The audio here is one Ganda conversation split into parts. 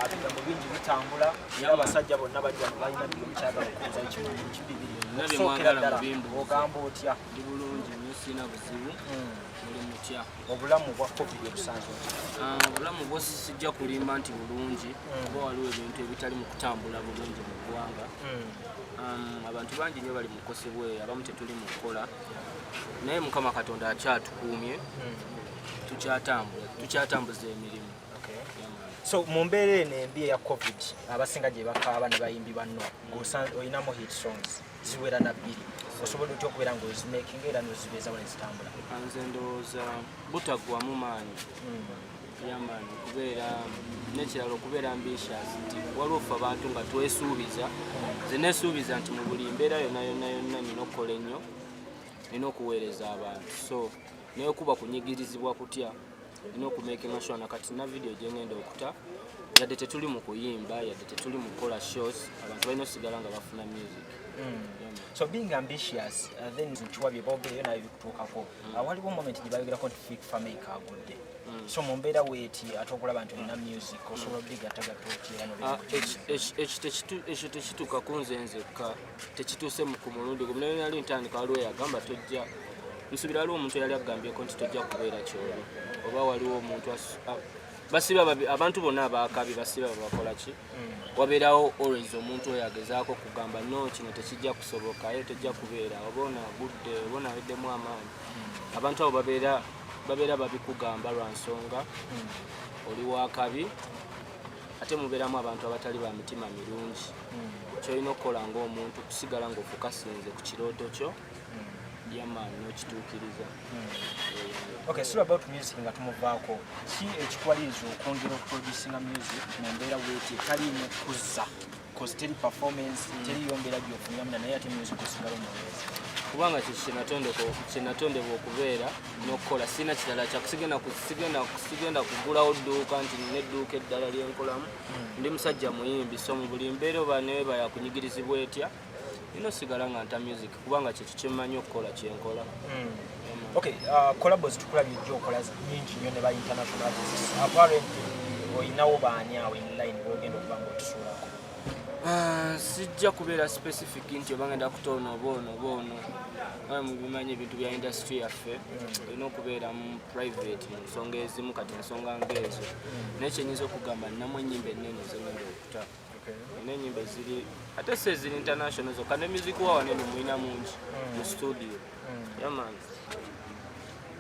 Ebigambo bingi bitambula era abasajja bonna bajja mu balina buli omu kyagala okubuuza ekimu kibibiri. Byonna bye Okusookera mwagala ddala mubimbuuze. ogamba otya? Ndi bulungi nnyo, sirina buzibu. Muli mutya? Obulamu bwa COVID obusanze otya? Ah, obulamu bwo sijja kulimba nti bulungi, kuba waliwo ebintu ebitali mu kutambula bulungi mu ggwanga. Abantu bangi nnyo bali mu kukosebwa eyo, abamu tetuli mu kukola, naye Mukama Katonda akyatukuumye, tukyatambula, tukyatambuza emirimu. Yeah, man. So mu mbeera eno embi eya COVID abasinga gye bakaaba ne bayimbi banno, olinamu hit songs ziwera na bbiri, osobola otya okubeera ng'ozimakinga era n'ozibeezawo ne zitambula? Nze ndowooza butaggwamu maanyi yamaanyi, okubeera nekirala, okubeera ambitious nti waliwo ffe abantu nga twesuubiza. Nze nesuubiza nti mu buli mbeera yonna yonna yonna nina okukola ennyo, nina okuweereza abantu. So naye okuba kunyigirizibwa kutya, nina okumakinga sure nakati na video gyengenda okuta, yadde tetuli mu kuyimba, yadde tetuli mu kukola shows, abantu balina osigala nga bafuna music. Yeah, man. So being ambitious, then kiwa bye boogereyo naye bikutuukako. Waliwo moment gye bayogerako nti Fik Fameica agudde. So mu mbeera weeti ate okulaba nti olina music, osobola obigattagatta otya era Ah, nobeera? Ekyo tekituuka ku nze nzekka, tekituuse ku mulundi gumu. Naye nali ntandika, waliwo yagamba tojja, nsuubira waliwo omuntu eyali agambyeko nti tojja kubeera kyoli, oba waliwo omuntu basiba abantu bonna abakabi basiba babakola ki, wabeerawo always omuntu oyo agezaako kugamba, "No, kino tekijja kusoboka, ye tojja kubeera," oba ono agudde, oba ono aweddemu amaanyi. Abantu abo babeera babikugamba lwa nsonga oli wakabi, ate mubeeramu abantu abatali ba mitima mirungi. Kyolina okukola ng'omuntu kusigala ng'ofocusinze ku kirooto kyo, yamaani, n'okituukiriza. Okay, so about music nga tumuvaako, ki ekikuwaliriza okwongera okuproducinga music mu mbeera weeti etaliimu kuzza, 'cause teri performance, teriyo mbeera gyofunyamu, naye ate music osigala omuweereza? Kubanga kye kyenatondebwa okubeera n'okukola. Sirina kirala kyakusigenda sigenda kugulawo dduuka nti nina edduuka eddala lyenkolamu. Ndi musajja muyimbi, so mu buli mbeera oba neba yakunyigirizibwa etya, nina osigala nga nta music, kubanga kyekyo kyemmanyi okukola, kyenkola. Okay, collabos tukulabye ojja okola nyingi nnyo ne ba international artists. Apparently oyinawo baani awo in line bwogenda okuba nga otusuulako? Ah, sijja kubeera specific nti oba ngenda kutoona oba ono oba ono. Aye mubimanyi ebintu bya industry yaffe, olina okubeera mu private mu nsonga ezimu. Kati ensonga ngaezo, naye kyenyinza okugamba, ninamu ennyimba ennene ezengenda okuta. Nina ennyimba eziri, ate si eziri international zokka, ne music wa wanene mulina mungi mu studio. Yeah man,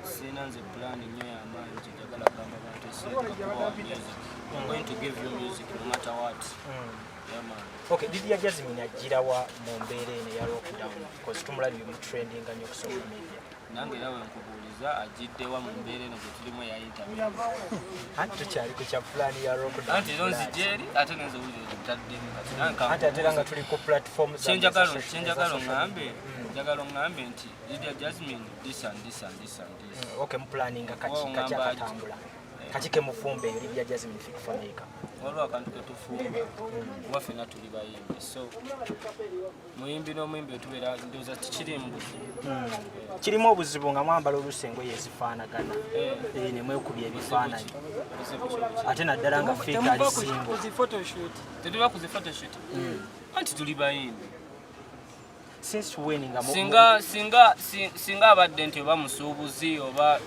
sirina nze plan nnyo y'amaanyi. Kyenjagala kugamba abantu, esinga kubawa music. I'm going to give you music no matter what. Yeah man. Okay, Lydia Jasmine agirawa mu mbeera eno eya lockdown, because tumulabye mu trendinga nnyo ku social media? Nange era wenkubuuliza, agiddewa mu mbeera eno gye tulimu eya interview? Anti tukyali ku kya plan ya lockdown. Anti era onzijja eri, ate nenze owulira ogitaddemu kati nange. Anti ate era nga tuli ku platform zammwe Kyenjagala eza kyenjagala social oŋŋambe media. Njagala oŋŋambe nti Lydia Jasmine this and this and this and this. Okay, muplaninga kaki? Oba Kaki oŋŋamba akatambula, kaki kemufumba eyo Lydia Jasmine Fik Fameica? Waliwo akantu ketufumba, kuba ffenna tuli bayimbi, so muyimbi n'omuyimbi otubeera, ndowooza tikirimu buzibu. Kirimu obuzibu nga mwambala oluusi engoye ezifaanagana. Eh. Eh, ne mwekubya ebifaananyi. Buzibu ki obuki? Ate naddala nga Fik ali Temuva single. ku zi photoshoot. Tetuba ku zi photoshoot, anti tuli bayimbi. Since when nga Singa abadde nti oba musuubuzi oba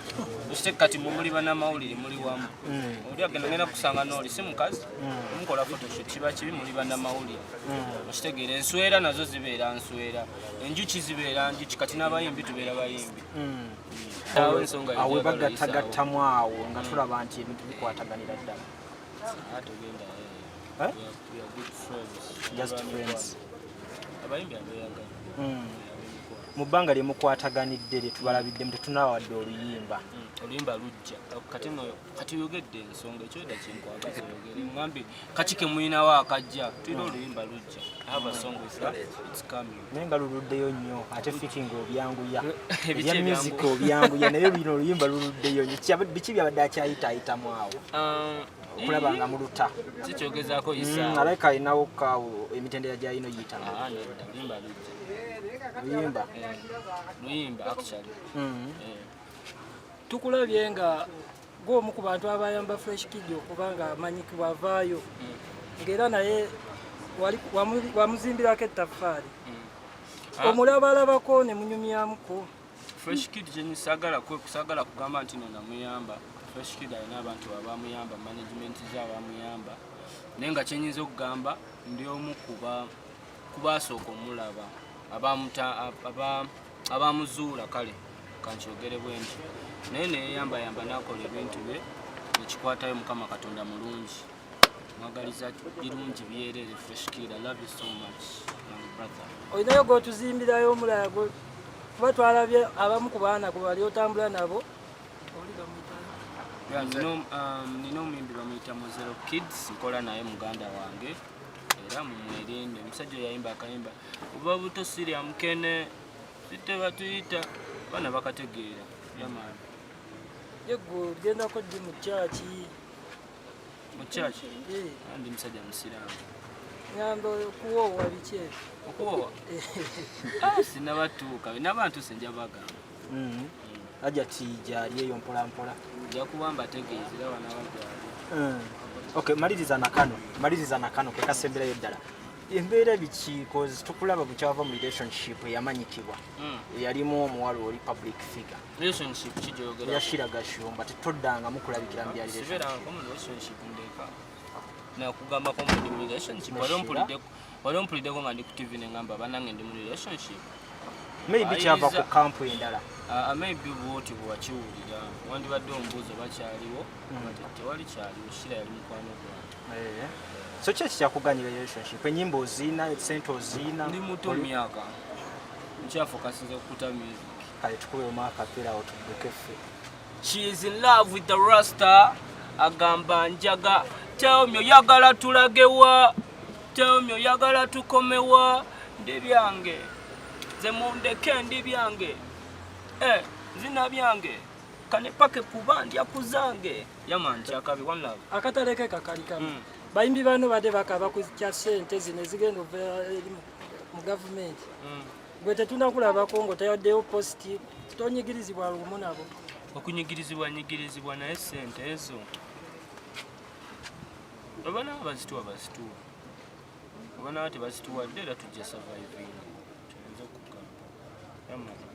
okite, kati mwe muli bannamawulire, muli wamu, oli agenda ngenda kusanga n'oli si mukazi, mukola photoshoot, kiba kibi? Muli bannamawulire, okitegeera? Enswera nazo zibeera nswera, enjuki zibeera njuki, kati n'abayimbi tubeera bayimbi. Awo ensonga Awo yejagala bagattagattamu awo nga tulaba nti ebintu bikwataganira ddala. Ah, togenda. Eh? We are good friends. Just friends. Abayimbi abeeyagala. Mu bbanga lye mukwataganidde lye tubalabiddemu, tetunawadde oluyimba. Oluyimba lujja. Kati no kati oyogedde ensonga ekyoda kyenkwagaza, oyogere ngambe kaki ke muyinawo akajja. Tulina oluyimba, lujja. I have a song with her. It's coming. Naye nga luluddeyo nnyo, ate Fik nga obyanguya. Ebiki? Ebya music obyanguya, naye lino oluyimba luluddeyo nnyo. Biki byabadde akyayitaayitamu awo okulaba nga muluta? Kikyogezaako yisa. Alabika alinawo kaawo emitendera gyalina oyitamu. Ah, nedda, oluyimba lujja. Luyimba. Eh, luyimba actually. Eh. Tukulabye nga gw'omu ku bantu abayamba Fresh Kid okuba nga amanyikibwa, avaayo. Ng'era naye wamuzimbirako ettaffaali. Omulabalabako ne munyumyamuko. Fresh Kid kyenisagala kusagala kugamba nti no namuyamba. Fresh Kid alina abantu abamuyamba, management ze abamuyamba, naye nga kyenyinza okugamba ndi omu kuba kubasooka omulaba abamuzuula. Kale kankyogere bwe nti, naye neyeyambayamba nakola ebintu bye nekikwatayo. Mukama Katonda mulungi, mwagaliza birungi byerere. Fresh Kid, I love you so much, young brother. Olinayo gwotuzimbirayo omulala kuba twalabye abamu ku baana gwe wali otambula nabo, oli bamuyita? Yeah, nina omuyimbi bamuyita Mozero Kids, nkola naye, muganda wange, era mumwerinde. Omusajja oyo yayimba akayimba oba buto sirya mukene site batuyita baana bakategeera yamaani. Ye gwe ogendako ddi mu kyaki? Mu kyaki? Ndi musajja musiraamu. Ngamba okuwoowa biki ebyo? Okuwoowa? Sinabatuuka, naba ntuuse nja bagamba. Ajja ti gyali eyo mpola mpola. Nja kuba mbategeeza era wanaba gyali. Okay, maliriza nakano, maliriza nakano kekasemberayo ddala. Embeera biki? Cause tukulaba bukyava mu relationship eyamanyikibwa eyalimu omuwala oli public figure. Relationship kigyogera? Ya Sheilah Gashumba. Tetoddangamu kulabikira mu bya relationship. Sibeerangako mu relationship, ndeka nakugambako mbu ndi mu relationship. Ne Wali Sheila? Wali ompuliddeko nga ndi ku TV neŋŋamba bannange ndi mu relationship? Maybe kyava ku Ayiriza- kampu endala. Ah, maybe bwoti bwewakiwulira wandibadde omubuuzo bakyaliwo. Tewali kyaliwo. Sheilah yali mukwano gwange. Eh. So ki ekikyakuganyira relationship? Enyimba oziina, sente oziina. Ndi muto mu myaka, nkyafokasinze kukuta music. Kale tukubemu akapeera awo tudduke ffe. She is in love with the rasta, agamba njaga. Tell me oyagala tulagewa, tell me oyagala tukomewa. Ndi byange nze, mundeke ndi byange. Eh, nzina byange kanepake kuba ndya kuzange. Yaman, kyakabi, one love. Akataleke kakali kamu. Bayimbi bano badde bakaba ku kya ssente zino ezigenda ova eri mu gavumenti. Gwe tetunakulabako ng'otayaddeyo post, tonyigirizibwa lumu nabo? Okunyigirizibwa nyigirizibwa, naye sente ezo oba nabo bazituwa, bazituwa, oba nabo tebazituwadde, era tujja survivinga. Tuyinza okugamba. Yaman.